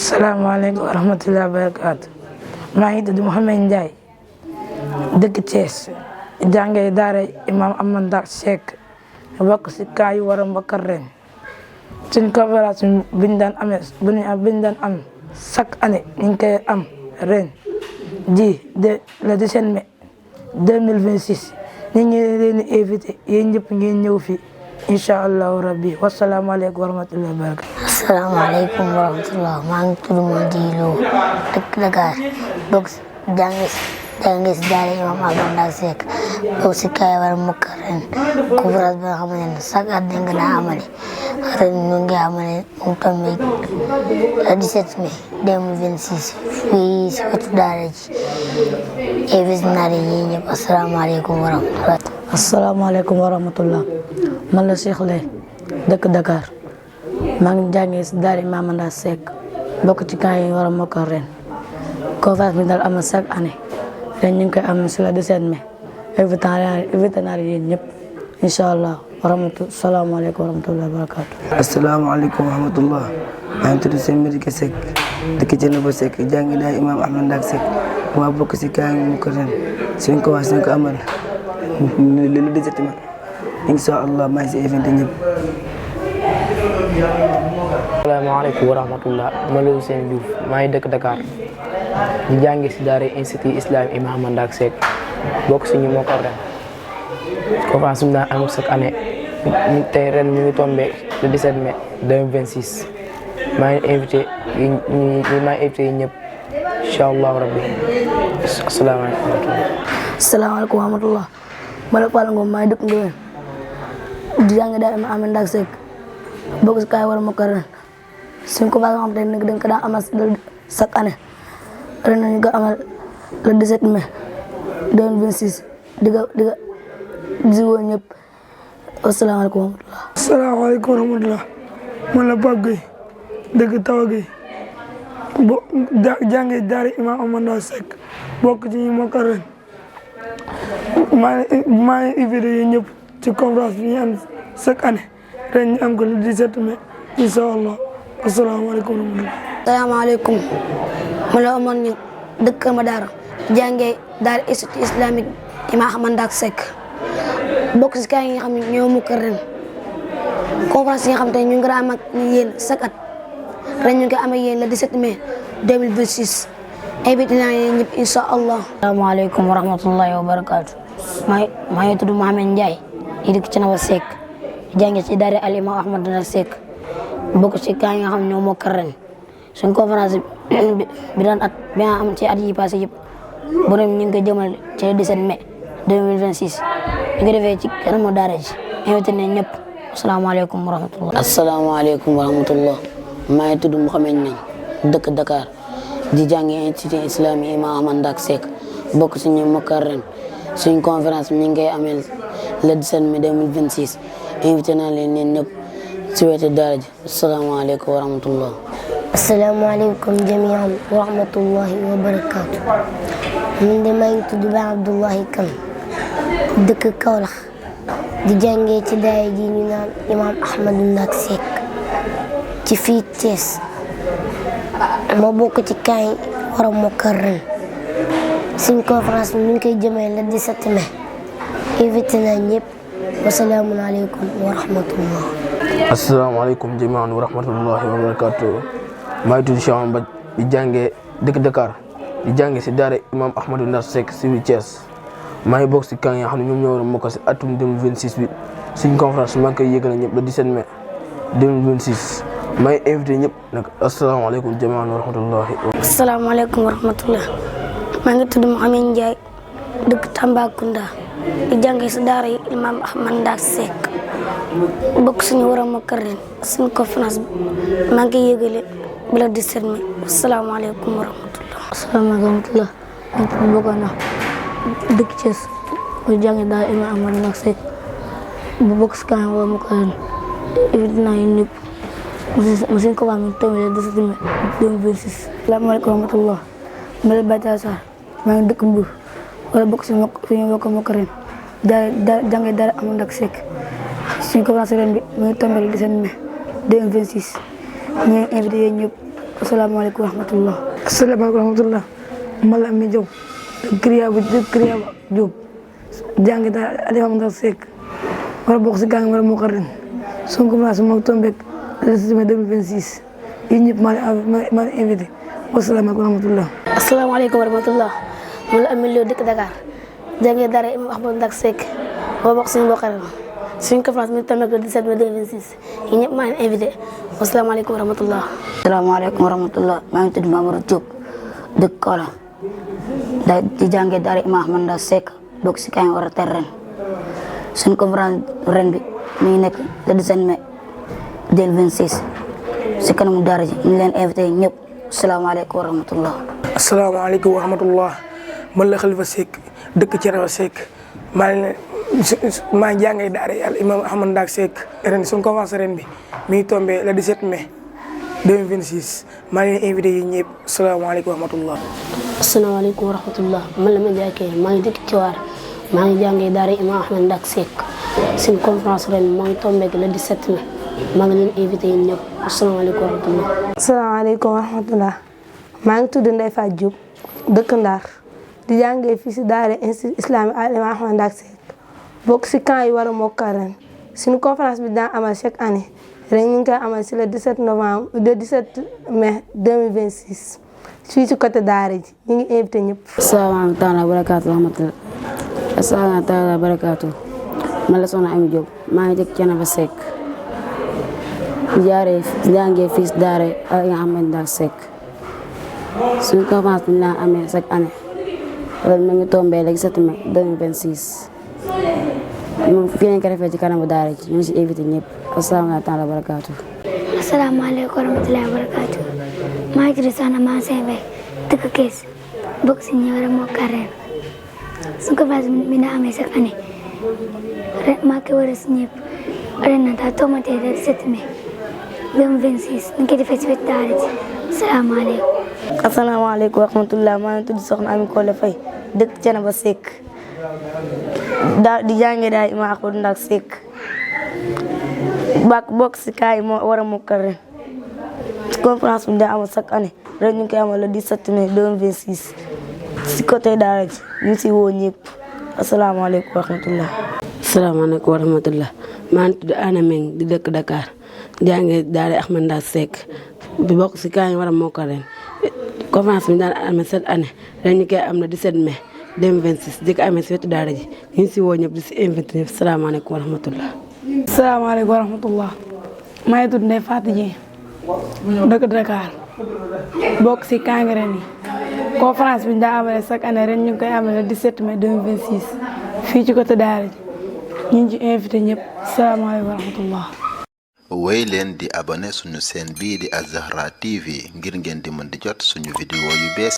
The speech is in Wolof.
Assalamualaikum warahmatullahi wabarakatuh. maa ngi tudd Mouhamed Ndiaye dëkk Thiès jàngee daara Imam Ahmad Ndack Seck bokk si kaa yu war a mbokkal ren suñ conférence bi ñu daan am chaque année ñu ngi koy am ren ji le 17 mai 2026 ñu ngi leen di invité yéen ñëpp ngeen ñëw fi incha allahu rabbi wasalaamaaleykum wa rahmatullahi wa barakatu. asalaamaaleykum wa rahmatulah maa ngi tudd Mody Lo dëkk Dakar bokk jàngee si daara Imam Ahmad Ndack Seck bokk si kaay war a mokkal ren conférence bi nga xamante ne chaque at dañ ko daan amale ren ñu ngi amale mu tombé le 17 mai 2026 fii si wetu daara ji invité naa leen yéen ñëpp asalaamaaleykum wa rahmatulah. asalaamaaleykum wa rahmatulah man la Cheikh Lay dëkk Dakar maa ngi jàngee si daara Imam Ahmad Ndack Seck bokk ci kaay yi war a mokkal ren conférence bi daal am chaque année ren ñu ngi koy am sur le 17 mai invité naa leen ñëpp incha allah salaamaaleykum wa rahmatulah wa barakaatu. asalaamaaleykum wa rahmatulah maa ngi tudd sëñ Madické Seck dëkk Thiénaba Seck jàngi daara Imam Ahmad Ndack Seck waa bokk si kaay yi mu ko ren suñ ko wax suñ ko amal le 17 mai incha allah maa ngi si invité ñëpp. asalaamaaleykum wa rahmatulah ma la Ousseynou Diouf maa ngi dëkk Dakar di jàngi si daara institut islam Imam Ahmad Ndack Seck bokk si ñu mokkal ren conférence bi daan am chaque année tey ren ñu ngi tombé le 17 mai 2026 maa ngi invité yi ñëpp incha allah rabbi asalaamaaleykum wa rahmatulah. asalaamaaleykum wa rahmatulah ma la Fall Ngom maa ngi dëkk Ndoyeen di jàngee daara Imam Ahmad Ndack Seck bokk si kaay war a mokkal ren suñ ko xam te ne dañ ko daan amal chaque année ren nañu ko amal le 17 mai 2026 di woo ñëpp asalaamaaleykum wa rahmatulah. asalaamaaleykum wa rahmatulah man la Pape Gueye dëkk Tawa Gueye jàngee daara Imam Ahmad Ndack Seck bokk ci ñi mokkal ren maa ngi invité yi ñëpp ci conférence bi ñu am chaque année ren ñu am ko le 17 mai incha allah asalaamaaleykum wa rahmatulah. asalaamaaleykum man la Omar Niang dëkk Kër Madara jàngee daara institut islamique Imam Ahmad Ndack Seck bokk si kaay yi nga xam ne ñoo mokkal ren conférence yi nga xam te ñu ngi am ak yéen chaque at ren ñu ngi am ak yéen le 17 mai 2026 invité naa yéen ñëpp incha allah. asalaamaaleykum wa rahmatullahi wa barakaatu. maa ngi tudd Mouhamed Ndiaye di dëkk Thiénaba Seck jàngee ci daara al Imam Ahmad Ndack Seck bokk ci kaay yi nga xam ne ñoo mokkal ren suñ conférence bi daan bi nga am ci at yi passé yëpp borom ñu ngi koy jëmal ci le 17 mai 2026 ñu ngi defee ci kanamu daara ji invité nañ ñëpp asalaamaaleykum wa rahmatullah. asalaamaaleykum wa rahmatullah maa ngi tudd Mouhamed Niang dëkk Dakar di jàngi institut islami Imam Ahmad Ndack Seck bokk ci ñu mokkal ren suñ conférence bi ñu ngi koy amee le 17 mai 2026 invité naa leen ñëpp ci wetu daara ji asalaamaaleykum wa rahmatullah. asalaamaaleykum jamiian wa rahmatullahi wa barakaatu. man de maa ngi tudd Ba Abdullahi Kan dëkk Kaolack di jàngee ci daara ji ñu naan Imam Ahmad Ndack Seck ci fii Thiès ma bokk ci kaay war a mokkal ren suñ conférence bi ñu ngi koy jëmee le 17 mai invité naa ñëpp wasalaamualeykum wa rahmatullah. asalaamaaleykum jamiian wa rahmatullahi wa barakatuh maa ngi tudd Cheikh Mbaj di jàngee dëkk Dakar di jàngee si daara Imam Ahmad Ndack Seck si Thiès maa ngi bokk si kan yoo xam ne ñoom ñoo war a mokkal si atum 2026 bi suñ conférence maa ngi koy yëgal ñëpp le 17 mai 2026 maa ngi invité ñëpp nag asalaamaaleykum jamiian wa rahmatullahi. asalaamaaleykum wa rahmatullah maa ngi tudd Mouhamed Ndiaye dëkk Tambacounda di jàngee si daara Imam Ahmad Ndack Seck bokk suñu war a mokkal ren suñu conférence bi maa ngi koy yëgale bi la 17 mai asalaamaaleykum wa rahmatullah. asalaamaaleykum wa rahmatulah man tudd Bokana dëkk Thiès di jàngee daara Imam Ahmad Ndack Seck bu bokk si kaay war a mokkal ren invité naa yéen ñëpp suñ ko wax mi tombé le 17 mai 2026. asalaamaaleykum wa rahmatulah man la Bayta Sarr maa ngi dëkk Mbour wala bokk si ñu bokk mokkal ren jàngee daara Ahmad Ndack Seck suñ conférence ren bi mu ngi tombé le 17 mai 2026 ñu invité yéen ñëpp asalaamaaleykum wa rahmatullah. asalaamaaleykum wa rahmatullah. Mala mi Diop Kriya Diop jàngi daal Aliou Ndaw Seck war a bokk si gang war a moo ko ren suñ commencé moo tombé le 2026 yi ñëpp maa invité wasalaamaaleykum wa rahmatullah. asalaamaaleykum wa rahmatullah. Mala mi Lo dëkk Dakar jàngi daara Imam Ahmad Ndak Seck war a bokk suñu mbokk ren suñ conférence mi tombé le 17 mai 2026 yi ñëpp maa invité wasalaamaaleykum wa rahmatullah. asalaamaaleykum wa rahmatullah. maa ngi tudd Mamadou Diop dëkk Kaolack di jàngee daara Imam Ahmad Ndak Seck bokk si kañ war a ter ren suñu conférence ren bi mi ngi nekk le 17 mai 2026 si kanamu daara ji ñu leen invité ñëpp asalaamaaleykum wa rahmatullah. asalaamaaleykum wa rahmatullah. man la Khalifa Seck dëkk Thiénaba Seck maa ngi jàngee daara al Imam Ahmad Ndak Seck ren suñu conférence ren bi mi ngi tombé le 17 mai 2026 maa ngi leen invité yi ñëpp asalaamaaleykum wa rahmatullah. asalaamaaleykum wa rahmatullah. man la Média Kelle maa ngi dëkk Thiawar maa ngi jàngee daara Imam Ahmad Ndak Seck suñu conférence ren maa ngi tombé le 17 mai maa ngi leen invité yi ñëpp asalaamaaleykum wa rahmatullah. asalaamaaleykum wa rahmatullah. maa ngi tudd Ndeye Fatou Diop dëkk Ndar di jàngee fii si daara institut islamique al Imam Ahmad Ndak Seck bokk si camp yi war a mokkal ren suñu conférence bi daan amal chaque année ren ñu ngi koy amal si le 17 mai 2026 fii ci côté daara ji ñu ngi invité ñëpp. asalaamaaleykum taala barakaatu rahmatullah. asalaamaaleykum taala barakaatu. man la soxna Ami Diop maa ngi dëkk Thiénaba Seck jàngee fii si daara al Imam Ahmad Ndak Seck suñu conférence bi ñu daan amee chaque année ren ma ngi tombé le 17 mai 2026 moom fii lañ ko defee ci kanamu daara ji ñu ngi si invité ñëpp asalaamaaleykum taala barakaatu. asalaamaaleykum wa rahmatullahi wa barakaatu. maa ngi tudd Soxna Maam Sey Mbaye dëkk Kees bokk si ñi war a mokkal ren suñu conférence bi na amee chaque année ren maa ngi koy war a si ñëpp ren na daal tombé le 17 mai 2026 ñu ngi koy defee si wetu daara ji asalaamaaleykum. asalaamaaleykum wa rahmatullah. maa ngi tudd Soxna Ami Kole Faye dëkk Thiénaba Seck di jàngee daal Imam Ahmad Ndak Seck bokk si kaay moo war a mokkal ren conférence bi daa amal chaque année ren ñu ngi koy amal le 17 mai 2026 si côté daara ji ñu si woo ñëpp asalaamaaleykum wa rahmatullah. asalaamaaleykum wa rahmatullah. maa ngi tudd Anna Meng di dëkk Dakar jàngee daara Ahmad Ndak Seck bi bokk si kaay war a mokkal ren conférence bi daan amee cette année ren ñu koy am le 17 mai 2026 di ko amee si wetu daara ji ñu ngi si woo ñëpp di si invité ñëpp salaamaaleykum wa rahmatullah. asalaamaaleykum wa rahmatullah. maa ngi tudd Ndeye Fatou Dieng dëkk Dakar bokk si Kangren yi conférence bi ñu daa amale chaque année ren ñu ngi koy amale le 17 mai 2026 fii ci côté daara ji ñu ngi ci invité ñëpp asalaamaaleykum wa rahmatullah. woy leen di abonné suñu chaîne bii di Al Zahra TV ngir ngeen di mën di jot suñu vidéo yu bees